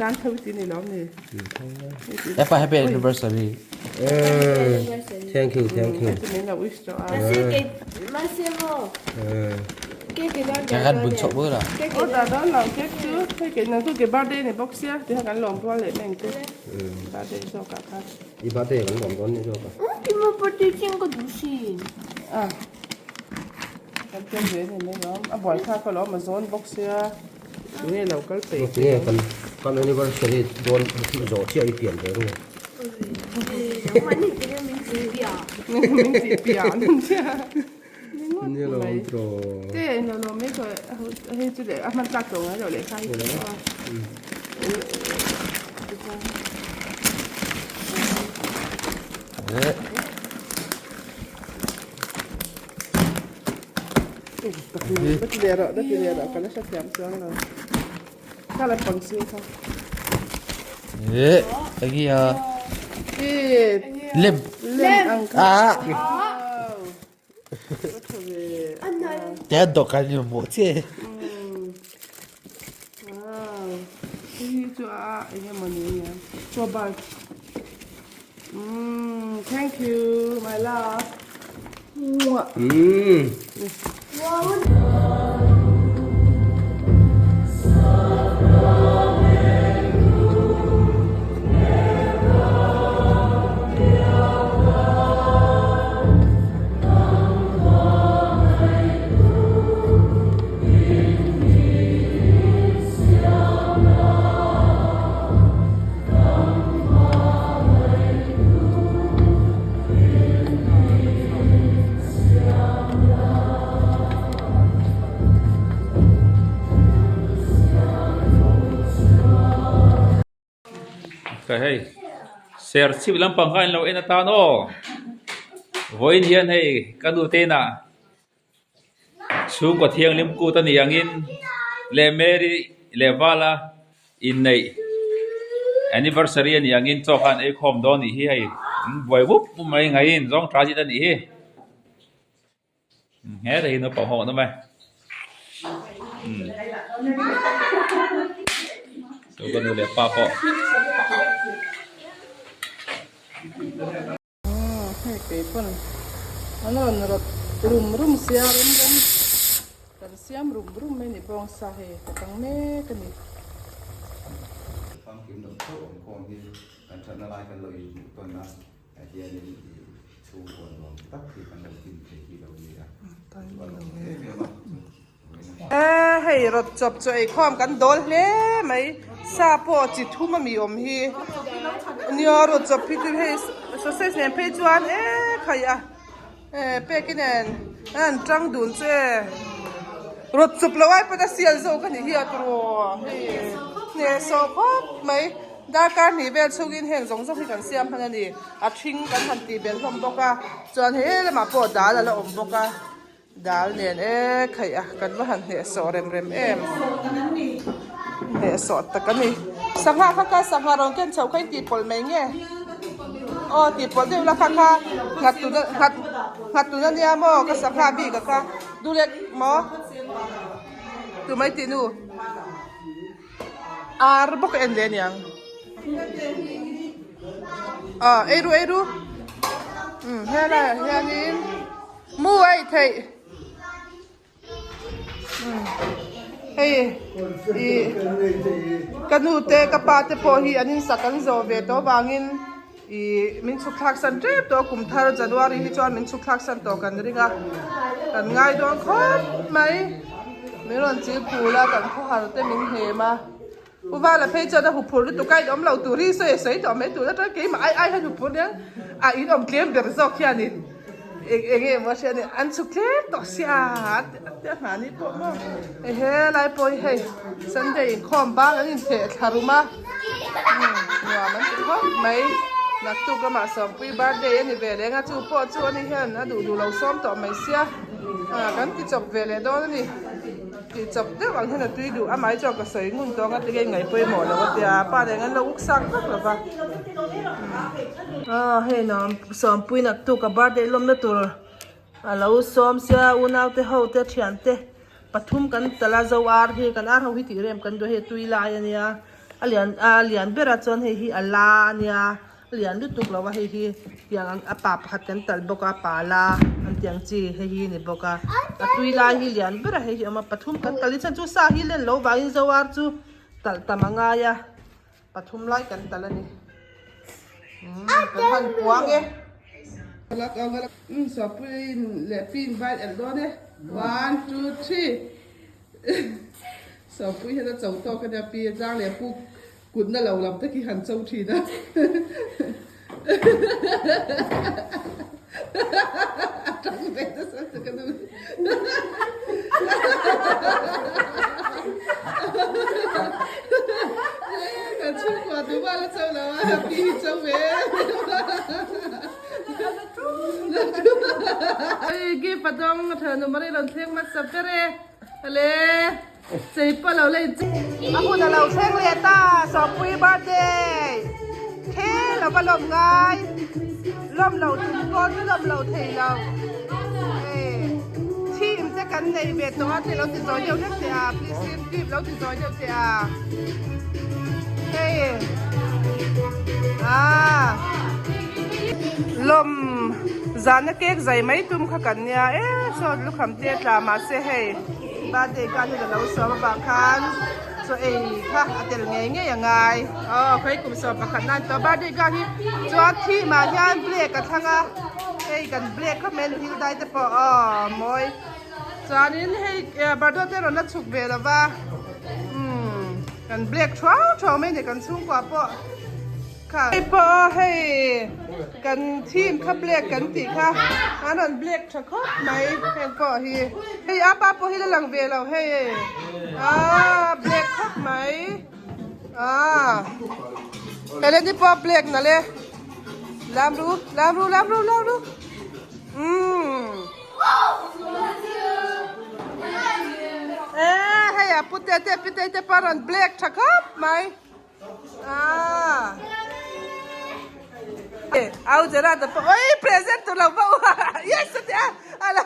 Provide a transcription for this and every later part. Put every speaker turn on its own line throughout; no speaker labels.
Tan tho ti ni lawm ni.
Apa happy anniversary.
Thank you, thank you.
Min lo wish tawh a.
Kan bun chawh bur a.
O da dawn lo cake chu hei kei nang chu ke birthday ni bawk sia ti kha kan lawm rual leh mai ang chu birthday zawk ah khan.
I birthday kan lawm dawn ni zawk a.
A kan tel ve ni mai lawm a buaithlak a lawm a zawn bawk sia. Tunge lo kal peih
teh ang? Kan kan anniversary dawn zawh chiah i pian ve nge?
Min tih pian chiah.
Ni lo awm tawh.
Te lo lo mai tawh hei chu leh a hman tlak tawh ngai loh leh kha hi chu a. Da ti leh rawh da ti leh rawh ka la hrethiam chuang lo ka la pang sir kha
Eh, agi a.
Eh,
Lem.
lem ang kha.
Ah.
Wow.
Te dok kan ni mo che.
Wow. Hei chu a enge mawni ania. Chaw bar. Mm, thank you, my love. Mwah.
Mm.
Ka hei serchhip lampang kha inlo en atan aw vawiin hian hei ka nu te inah chhungkaw thianghlim kut a ni angin leh Mary leh Vala inneih anniversary a nih angin chaw kha an ei khawm dawn nih hi hei an buai wup wup mai ngaiin zawng tha zet a nih hi he ta hi naupang ho an awm e chu ka nu leh pa pawh.
Hei kei pawn an rawn rawt rum rum sia rem rem kan siam rum rum mai ni bawngsa hei ka tang mek a ni.
Famkim loh theuh awm khawm hi kan thatna lai kan lo inhmuh tawn a, ah hianin i chhungkaw nuam tak hi kan lo tin thei hi lo ni a, chu a lawm em em a.
Hei rawt chawp chaw eikhawm kan dawl hle mai sa pawh chi thum ami awm hi nia rawt chawp hi chu hei sausage nen phei chuan e khai a e pek inen an tang dun chu e rawt chawp lo ai pawn a sial zawk a nih hi a tiraw hei hnehsawh khawp mai darkar hnih vel chhungin heng zawng zawng hi kan siam hman a ni a ṭhing kan han tih belh hlawm bawk a chuan he lamah pawh dal a la awm bawk a. Dal nen e khaih a kan va han hnehsawh rem rem em hnehsawh tak a ni sangha kha kha sangha rawn ken chho kha in tih pawlh mai nge aw tih pawlh deuh la kha kha nghat tuna nghat nghat tuna nia maw ka sangha bik a kha duhlek maw tumai tih nu ar bawk a en leh aniang aw eiru eiru umm helaiah hianin. Mu a ei theih. Hei ih ka nu te ka pa te pawh hi an insak an zawh ve tawh avangin ih min chhuk thlak san tep tawh a kum thar January hi chuan min chhuk thlak san tawh kan ring a kan ngai dawn khawp mai min rawn chil phul a kan khawhar te min hnem a. U Vala phei chuan a huphur lutuk a in awm lo tur hi sawi a sawi tawh mai tur atang keimah ai ai hian huphur nia a in awm tlem ber zawk hianin eng eng nge maw hria ni an chhuk tlem tawh sia a tia hna ni pawh maw ehe lai pawh hi hei Sunday inkhawm bang an intheh thla rum a nuam an ti khawp mai naktuk lamah Sawmpui birthday a ni ve leng a chu pawh chu ani hian a duh duh lo sawm tawh mai sia kan ti chawp ve leh dawn a ni. Tih chawp deuh ang hian a tui duh amah hi chuan ka sawi ngun tawng a tinge in ngaihpawimawh lo a tia pa nen an lo uk sak vak lo va aw hei nuam sawmpui naktuk a birthday lawmna tur a lo sawm sia unau te ho te thian te pathum kan tala zo ar hi kan ar ho hi tih rem kan duh a hei tui lai a nia. A lian a lian berah chuan hei hi a la a nia a lian lutuk lo a hei hi tiang ang a pa pakhat kan talh bawk a pa la an tih ang chi hei hi a ni bawk a a tui lai hi lian berah hei hi a awm a pathum kan talh hi chuan chu sa hi len lo vangin zoar chu talh tam a ngai a pathum lai kan talh a ni umm kan han puang e. Sawpuiin leh pin vai elh dawn e one two three. Sawpui hian a cho tawk a nia pi a chang leh puk kutna lo lam te khi han cho thin a. A tang ve nasa chu ka nu. Kan chhungkua duh val a cho lo a pi hi cho ve. Gift a dawng a thanu Maria rawn thleng hmasa ber e. Ale chei pawh lo la in a hun a lo thleng leh ta Sawpui birthday khe lo va lawm ngai lawm lo tum pawh chu lawm lo thei lo hei theme te kan nei ve tawh a te lo ti zawi deuh hlek teh a please in clip lo ti zawi deuh teh a hei ah lawm zana cake zai mai tum kha kan nia e saw lukham te tla mahse hei birthday khan hun alo sawm avang khan chaw ei kha a tel ngei ngei a ngai aw khawi kum sawm pakhat nan tawh birthday khan hi chuan theme ah hian black a thlang a hei kan black khawp mai a nu hildai te pawh aw mawi chuanin hei birthday te rawn la chhuk ve lova umm kan black thuau thuau mai a ni kan chhungkua pawh. Hei pawh hei kan theme kha black kan tih kha an rawn black tha khawp mai heng pawh hi hei a pa pawh hi la lang ve lo hei aaa black khawp mai aaa Helen-i pawh black nalh e lam ru lam ru lam ru lam ru umm e hei a pute te pite te pawh a rawn black tha khawp mai. Au Gerard pawh oi present tur lo pawh yes a ti a a lo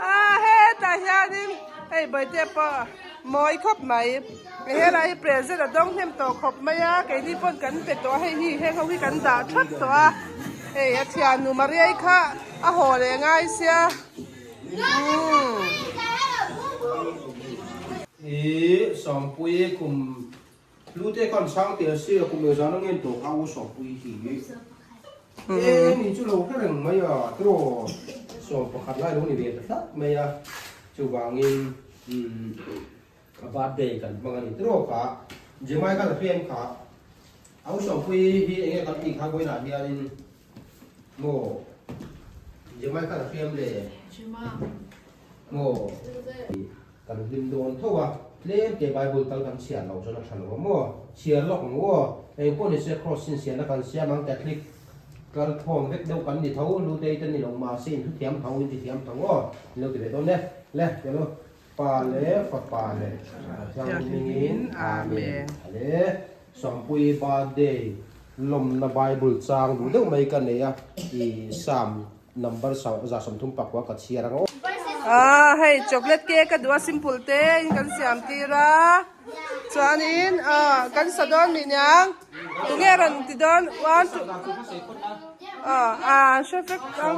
a hetah hianin hei bawihte pawh mawi khawp mai helai hi present a dawng hnem tawh khawp mai a keini pawn kan pe tawh a hei hi heng ho hi kan dah thap tawh a hei a thiannu Maria-i kha a haw leh ngai sia.
I Sawmpui kum Hlute khan chhang tel si a kum engzan a ngen tawh kha u Sawmpui hi e ni chu lo hre reng mai a tiraw sawm pakhat lai lo ni ve ta tlat mai a chuvangin a birthday kan hmang a ni tiraw kha Jemai khan a hriam kha a u Sawmpui hi enge kan tih kha vawiinah hianin Maw? Jemai khan a hriam le.
Jema.
Maw? Kan hlim dawn tho a, tlem te Bible tal kan chhiar loh chuan a tha lo a maw? Chhiar lawk ang u aw. Eng pawh nise Kross sinsiahna kan siam ang Catholic kal khawm vek deuh kan ni tho, Lutei te ni lo mahse in thuthiam tho, in tithiam tho aw. In lo ti ve dawn e. Le, tel u. Pa leh Fapa leh Thianghlimingin Amen. Ale, Sawmpuii birthday lawmna Bible chang duh deuh mai ka nei a, i Psalm number 134 ka chhiar ang aw.
Ah hei chocolate cake a duh a simple te in kan siam tir a chuanin ah kan sa dawn mih niang tunge rawn ti dawn one two ah ah hre vek ang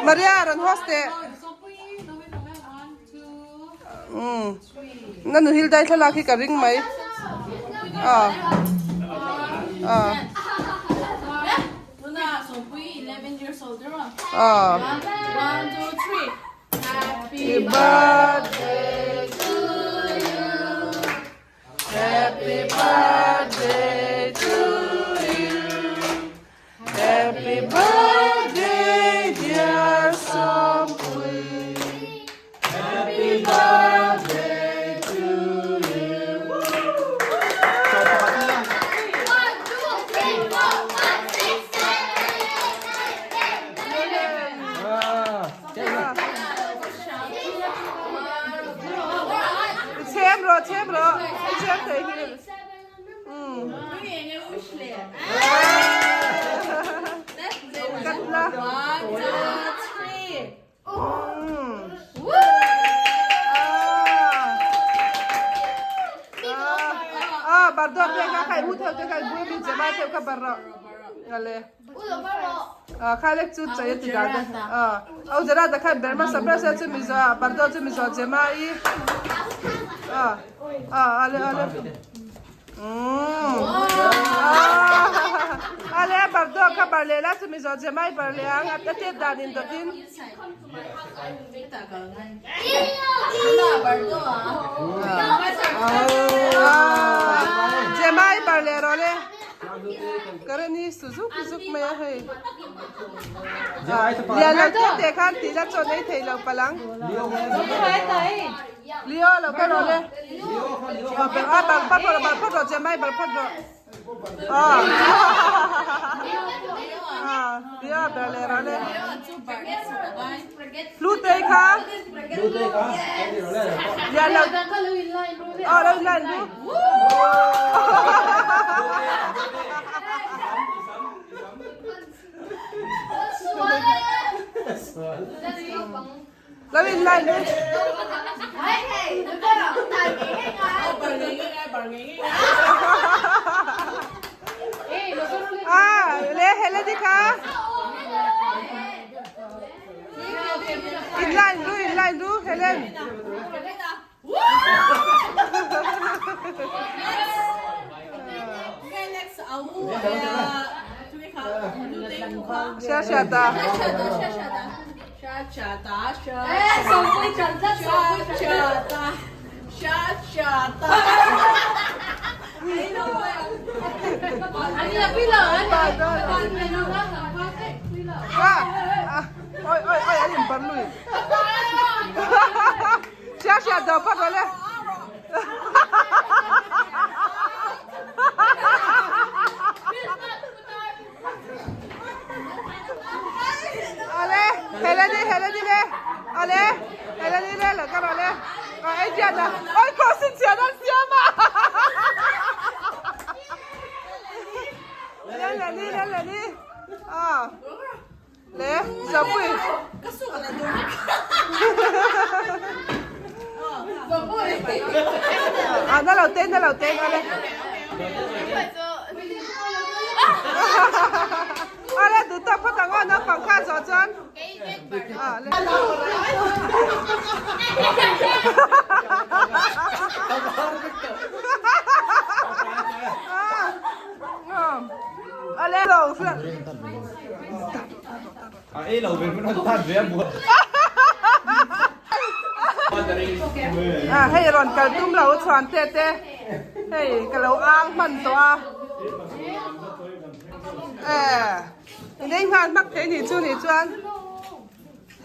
Maria rawn host teh. Umm na nu hildai thlalak hi ka ring mai ah ah ah Happy birthday to you Happy birthday to you Happy birthday dear Sawmpui Happy birthday to you Chhem rawh chhem rawh i chhem thei hi. bar dawn te kha khai u theuh te kha i bul ami Gemma theuh kha bar rawh ale ah kha lek chu chai a ti dan te ah au Gerard a khan ber hmasa ber se chu mizo ah bar dawn chu mizo Gemma i ah ah ale ale umm ah ale bar dawn kha bar leh la chu mizo Gemma i bar leh ang a tet dan in dawt in. Jemai bar leh rawh le current hi su zuk zuk mai a hei lian lo te te khan tih la chawn ei thei lo palang Leo lo ka rawh le a bar phawt rawh bar phawt rawh Jemai bar phawt rawh Hlutei kha lian lo aw lo line ru Lo in line ru. Ah, le hele di kha. In line ru, in line ru, Helen. Sha sha ta. Oi oi oi an inbar lui. Sha sha do phawt rawh le. Ale, Heleni, Heleni le. Ale, Heleni le la ka rawh le. Ka Adrian a. Oi crossing chian an siam a. Le le ni le le ni. Ah. Le, Zapui. Ah, na lo te, na lo te, ale. Ale, duh tawk phawt ang aw, naupang kha zawh chuan. Ah, le. Ale, lo.
A ei lo ve hmun an tan ve a bu.
Ah hei rawn kal tum lo chuan te te hei ka lo ang hman tawh a eh inei nghal hmak thei ni chu ni chuan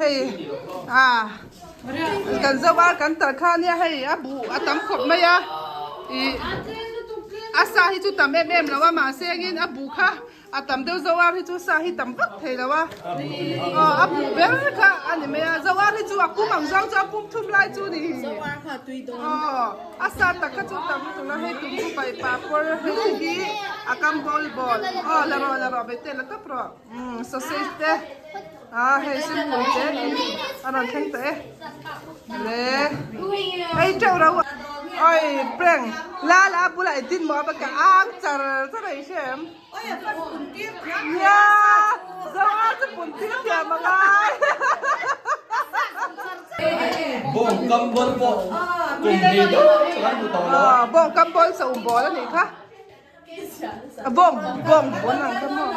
hei ah kan zo ar kan tar kha nia hei a buh a tam khawp mai a ih a sa hi chu tam em em lo a mahse engin a buh kha A tam deuh Zoar hi chu sa hi tam vak thei lo a, aw a buh ber kha a ni mai a, Zoar hi chu a pum ang zawng chu a pum thum lai chu ni aw a sa tak kha chu tam lutuk lo hei tum chu pai papawr hei te hi a kam bawl bawl aw la rawh la rawh bete la tawp rawh umm sausage te ah hei simpui te in a rawn thleng tawh e le hei teuh ro oi prank la la a bulah i din maw a ka ang char char a i hre em. Nia, Zoa chu pun tir thiam a ngai.
Bawng kam bawl pawh kum hnih deuh chu kan hmu tawh lo a.
Bawng kam bawl sa um bawl a nih kha. Bawng bawng bawl ang kha maw.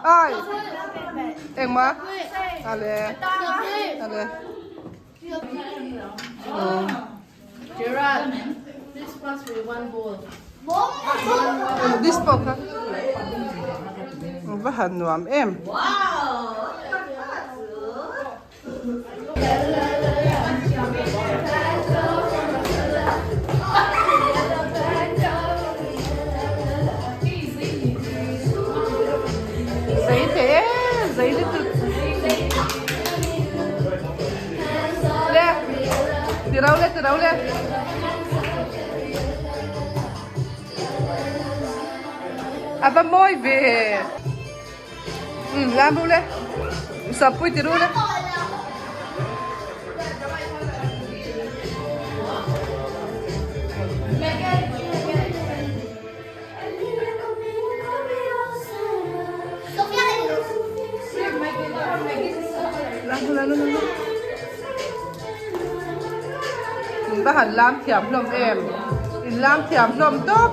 Ai engma ale ale
Gerard, please pass me one bowl.
This pawh kha va han nuam em. Zei thei e, zei lutuk. Le, ti rau le, ti rau le. A va mawi ve. Umm lam ru le. Sappui ti ru le. In va han lam thiam hlawm em in lam thiam hlawm tawp.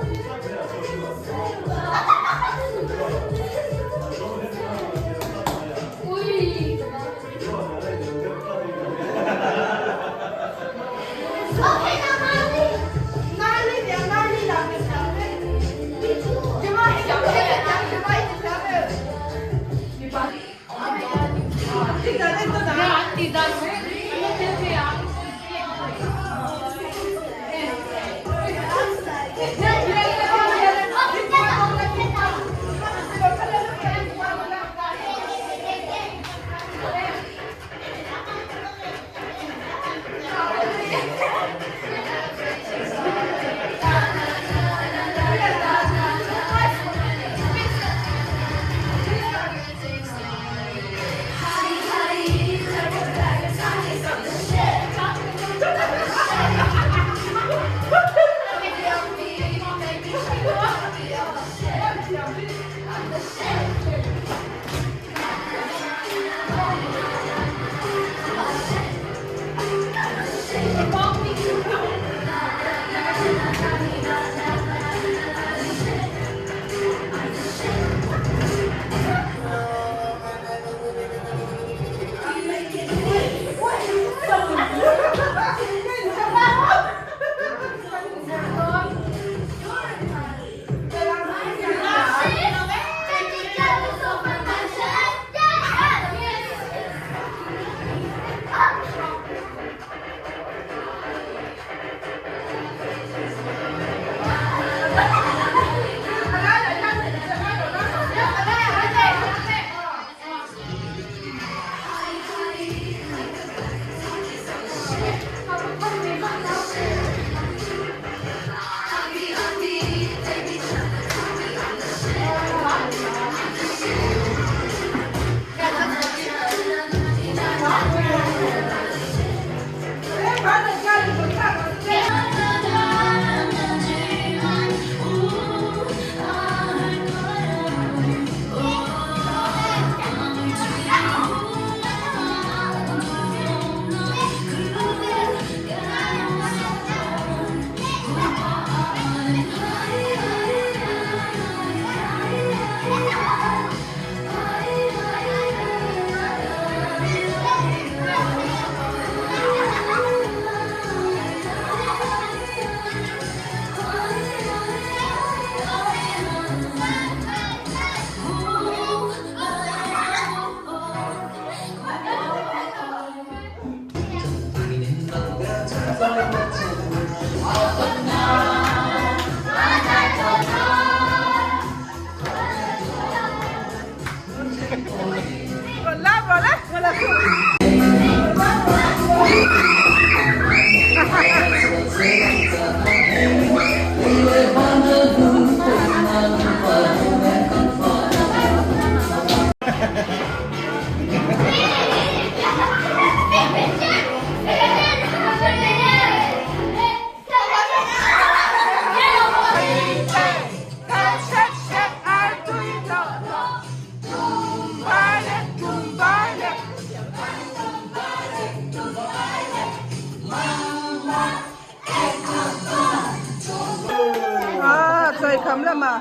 Chawikham lama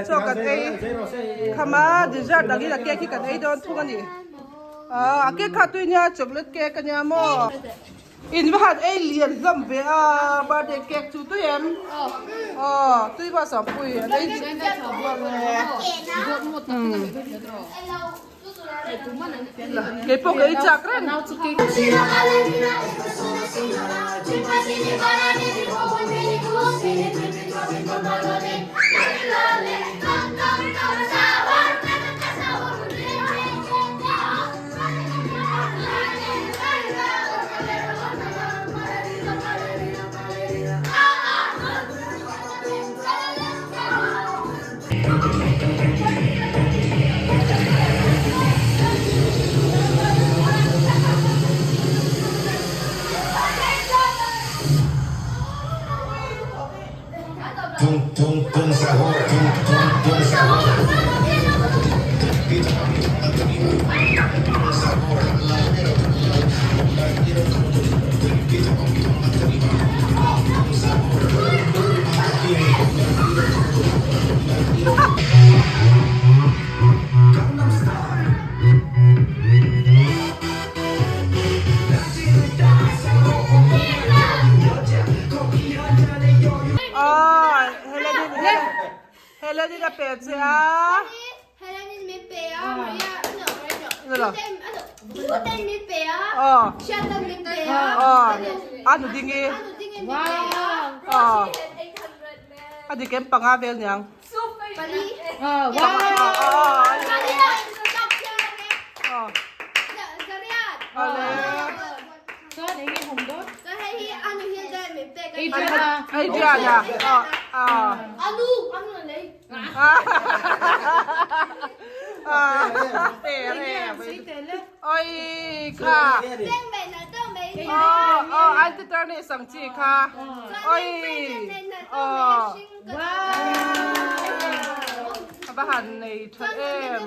chaw kan ei kham a dessert angin a cake hi kan ei dawn thung a ni a cake kha tui nia chocolate cake a nia maw in va han ei lian hlawm ve a birthday cake chu tui em aw tui va sampui an ei Kei pawh ka ei chak reng. lo. Aw. Aw. A nu ding i. Aw. A dik em panga vel niang. Aw. Adriana. Aw. Oi kha oh oh anti turn sang chi kha oi oh ava han nei tha em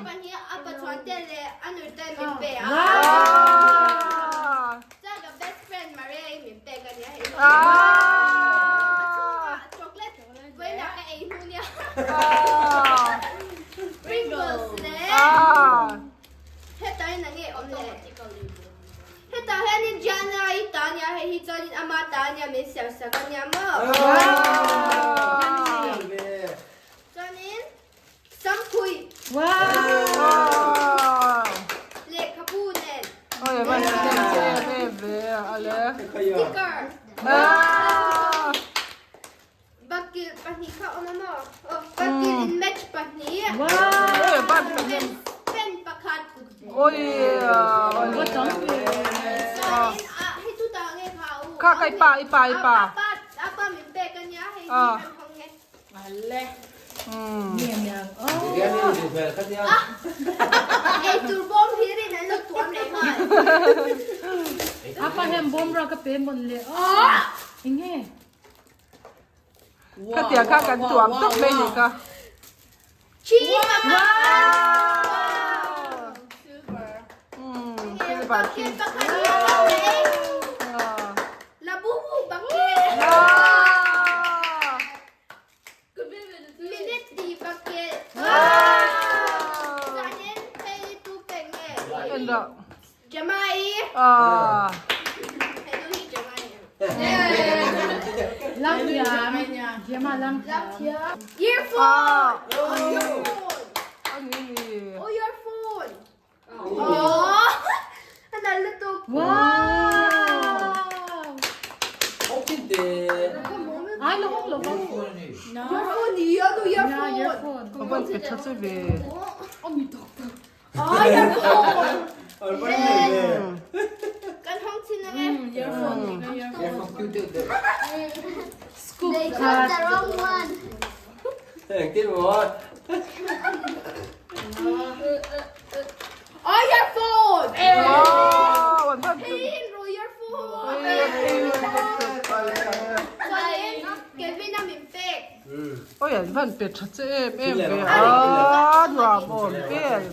Bakilh pahnih kha awm a maw? Aw, bakilh in match pahnih. Pen pakhat. Chuanin a hei chu tah nge kha u.
Kha kai pa i pa i pa.
A pa a pa min pek a nia hei hi kan hawng nge. Ei tur bawm hlir in an lo tuam leh nghal.
Apa hian bawm ra ka pe mawn le. Enge?
Khatiang kha kan tuam tawp mai ni kha. Silver chi. Oi an van pe tha che em em ve a nuam awm vel.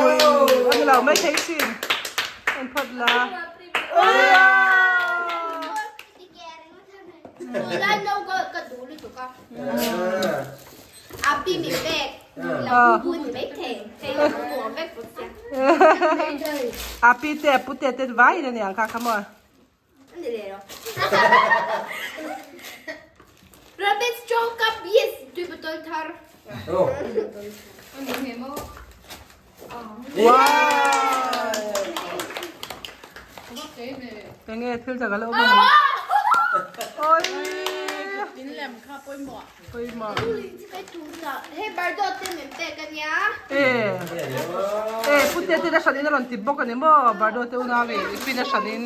Ui ani lo mai thei sin en phawt la. A pi te pu te te vai in aniang kha kha maw. Enge thil tak alo awm a Oi Pawimawh E E pute te a hran in a rawn ti bawk a ni maw Bardo te unau i pin a hran in.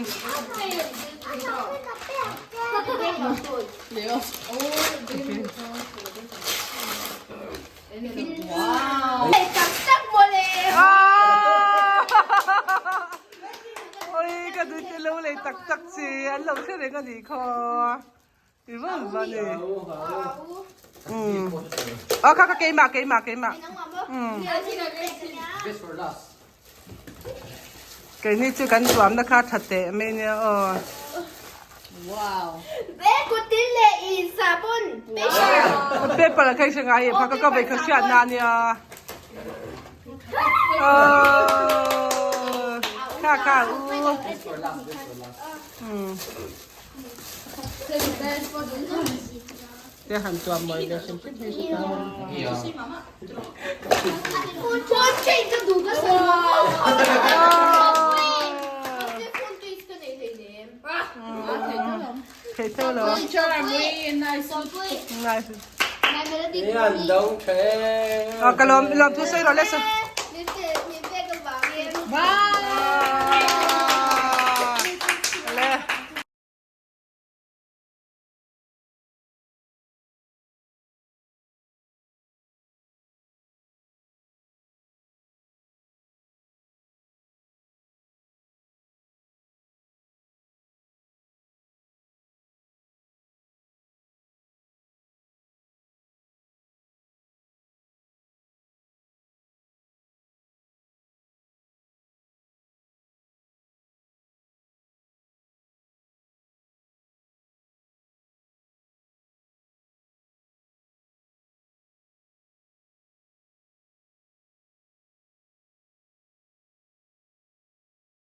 Oi ka duh te lo lei tak tak chi an lo hre reng a nih khaw i van van e umm aw kha kha keimah keimah keimah umm keini chu kan tuamna kha tha teh mai nia aw. Paper a khai hre ngai e phak a ka vei kha hriat na nia aw kha kha u umm. Te han tuam mawi ve hrim hrim hi hre ta.
Phone change ka duh ka sawi lo.
Thei tho lo. Nice. Ka lawm lawm thu sawi rawh le sa.